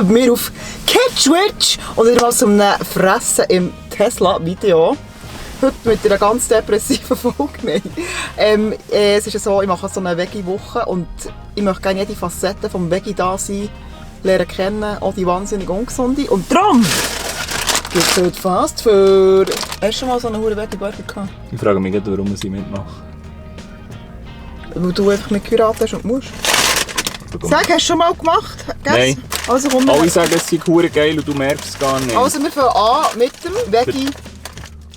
willkommen bei mir auf Kitschwitch und wieder mal zu einem Fressen im Tesla-Video. Heute mit einer ganz depressiven Folge. Nein. Es ist so, ich mache so eine Veggie-Woche und ich möchte gerne jede Facette vom Veggie-Dasein lernen kennen, auch die wahnsinnig ungesunde. Und darum gibt es heute Fast Food. Hast du schon mal so einen hohen Veggie-Burger gehabt? Ich frage mich gerade, warum ich mitmache. Weil du einfach nicht geheiratet hast und musst. Sag, hast du schon mal gemacht? Nein. Also, komm, Alle sagen, es sei hure geil und du merkst es gar nicht. Also wir fangen an mit dem Veggie.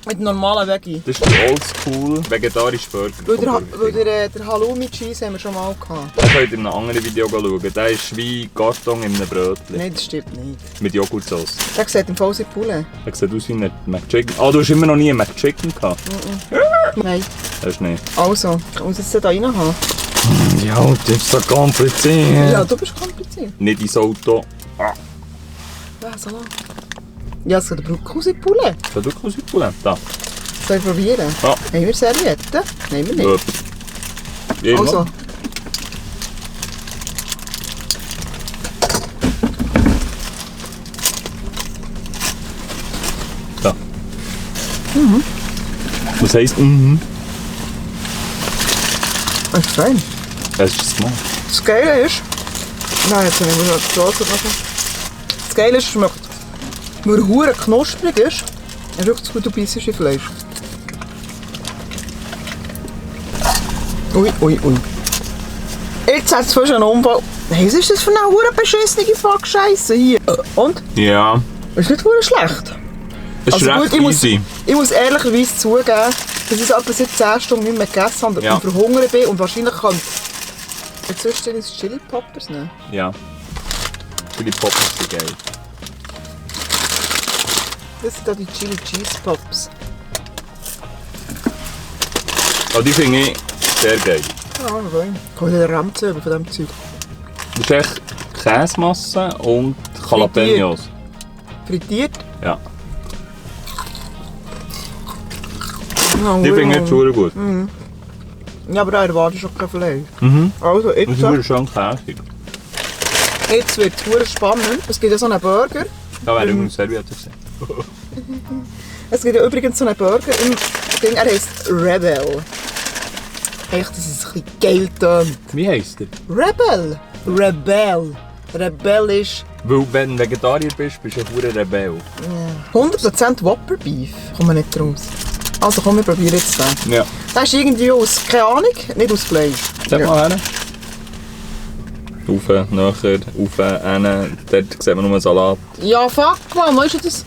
Mit dem normalen Veggie. Das ist der oldschool vegetarische Burger. Weil der Halloumi Cheese haben wir schon mal gehabt. Das könnt ihr in einem anderen Video schauen. Der ist wie Karton in einem Brötchen. Nein, das stimmt nicht. Mit Joghurtsauce. Der sieht im Fall sehr Poulet. Der sieht aus wie ein McChicken. Ah, du hast immer noch nie einen McChicken gehabt? Nein. Das ist nicht. Also, ich muss jetzt da rein haben. Ja, das ist so kompliziert. Ja, du bist kompliziert. Nicht ins Auto. Ja, Salat. Ja, es geht aber Brokkoli Poulet. Soll du kurz Poulet? Da. Soll ich probieren? Ja. Haben wir Servietten? Nein, wir nicht. Ja. Also. Da. Was heisst Das ist fein. Das ist smart. Das Geile ist... Nein, jetzt habe ich mir die Soße machen. Das Geile ist, es schmeckt... Weil er hure knusprig ist, er riecht es gut, du beißt in Fleisch. Ui, ui, ui. Jetzt hat es fast einen Unfall. Hey, was ist das für eine hure beschissene Fuck-Scheisse hier? Und? Ja. Ist nicht hure schlecht. Es ist recht easy. Ich muss ehrlicherweise zugeben, dass ich etwa seit 10 Stunden nicht mehr gegessen habe und verhungert bin und wahrscheinlich kann... Jetzt sollst du ins Chili Poppers nehmen? Ja. Chili Poppers sind geil. Das sind da die Chili Cheese Pops. Oh, die finde ich sehr geil. Ja, okay. Ich habe den Ramzöber von diesem Zeug. Das ist echt Käsemasse und Jalapenos. Frittiert? Ja. Ja, Die finde ich jetzt sehr gut. Ja, aber da erwarte ich schon kein Fleisch. Mhm. Also, Das ist wirklich schon käsig. jetzt wird es spannend. Es gibt ja so einen Burger. Da wäre übrigens Serviette gewesen. Es gibt ja übrigens so einen Burger im Ding, er heisst Rebel. Echt, das ist ein bisschen geil tönt. Wie heisst der? Rebel! Rebel. Rebel ist Weil wenn du Vegetarier bist, bist du ein verdammter Rebell. 100% Whopper Beef. Kommen wir nicht raus. Also komm, wir probieren jetzt den. Ja. Der ist irgendwie aus, keine Ahnung, nicht aus Fleisch. Sag mal her. Rauf, nachher, rauf, hin. Dort sieht man nur einen Salat. Ja, fuck man, weißt du das?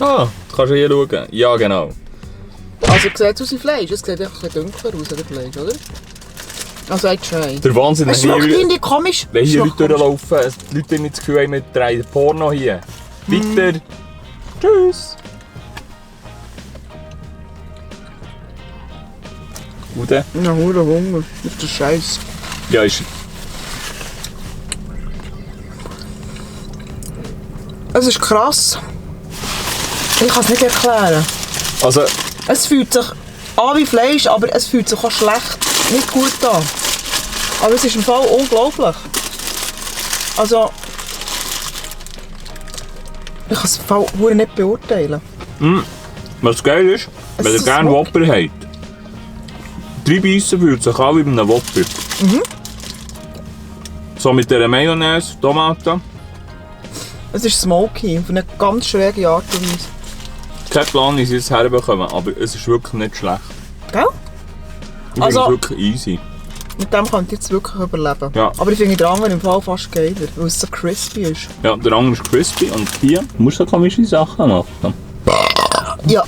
Ah, du kannst hier schauen. Ja, genau. Also sieht es aus wie Fleisch, es sieht einfach ein bisschen dunkler aus, der Fleisch, oder? Also I try. Der Wahnsinn, Es schmeckt irgendwie komisch. wenn hier Es Leute schmeckt komisch. durchlaufen, die Leute nicht das Gefühl haben, wir drehen Porno hier. Weiter. Tschüss. Gute? Ja, hure Hunger. Das ist der Scheiß. Ja, ist... Es ist krass. Ich kann es nicht erklären. Also, Es fühlt sich an wie Fleisch, aber es fühlt sich auch schlecht, nicht gut an. Aber es ist im Fall unglaublich. Also... Ich kann es im Fall hure nicht beurteilen. was geil ist, Es wenn ihr ist gerne smoky. Whopper habt, 3 Beissen fühlt sich an wie bei einem Whopper. So mit dieser Mayonnaise, Tomaten. Es ist smoky, auf eine ganz schräge Art und Weise. Kein Plan, wie sie es herbekommen, aber es ist wirklich nicht schlecht. Gell? Ich Also- finde es wirklich easy. Mit dem könnt ihr jetzt wirklich überleben. Ja. Aber ich finde den anderen im Fall fast geiler, weil es so crispy ist. Ja, der andere ist crispy und hier musst du so komische Sachen machen. Ja.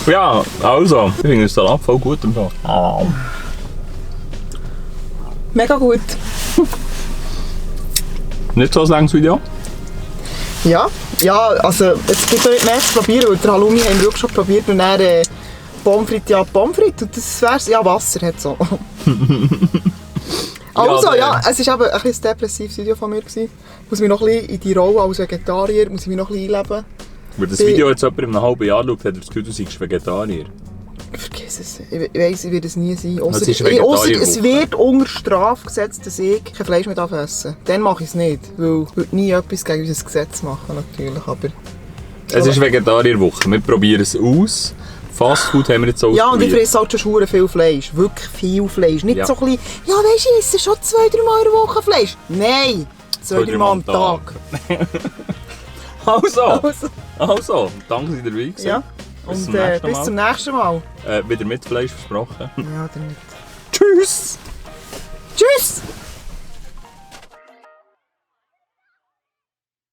Ja, also, ich finde den Salat voll gut im Fall. Mega gut. Nicht so ein langes Video? Ja, also jetzt gibt es nicht mehr zu probieren, weil der Halloumi haben wir wirklich schon probiert und dann Pommes frites, ja Pommes frites und das wär's, ja Wasser hat so. Also ja, es war eben ein bisschen depressives Video von mir gewesen. Ich muss mich noch ein bisschen in die Rolle als Vegetarier, muss ich mich noch ein bisschen einleben. Wenn das Video jetzt jemand in einem halben Jahr schaut, hat er das Gefühl, du seist Vegetarier. Vergiss Ich weiss, ich werde es nie sein. Was ist Ausser Vegetarierwoche? es wird unter Strafe gesetzt, dass ich kein Fleisch mehr essen darf. Dann mache ich es nicht, weil ich würde nie etwas gegen unser Gesetz machen, natürlich. Aber Es ist Vegetarierwoche. Wir probieren es aus. Fastfood haben wir jetzt auch ja, und ich ausprobiert. fresse halt schon verdammt viel Fleisch. Wirklich viel Fleisch. Nicht Ja. so ein bisschen, ja weisst du, ich esse schon 2-3 Mal in der Woche Fleisch. Nein, 2-3 Mal am Tag. Also, danke, dass ihr dabei gewesen. Ja. Bis Und zum nächsten bis Mal. zum nächsten Mal. Wieder mit Fleisch versprochen. Ja, dann nicht. Tschüss!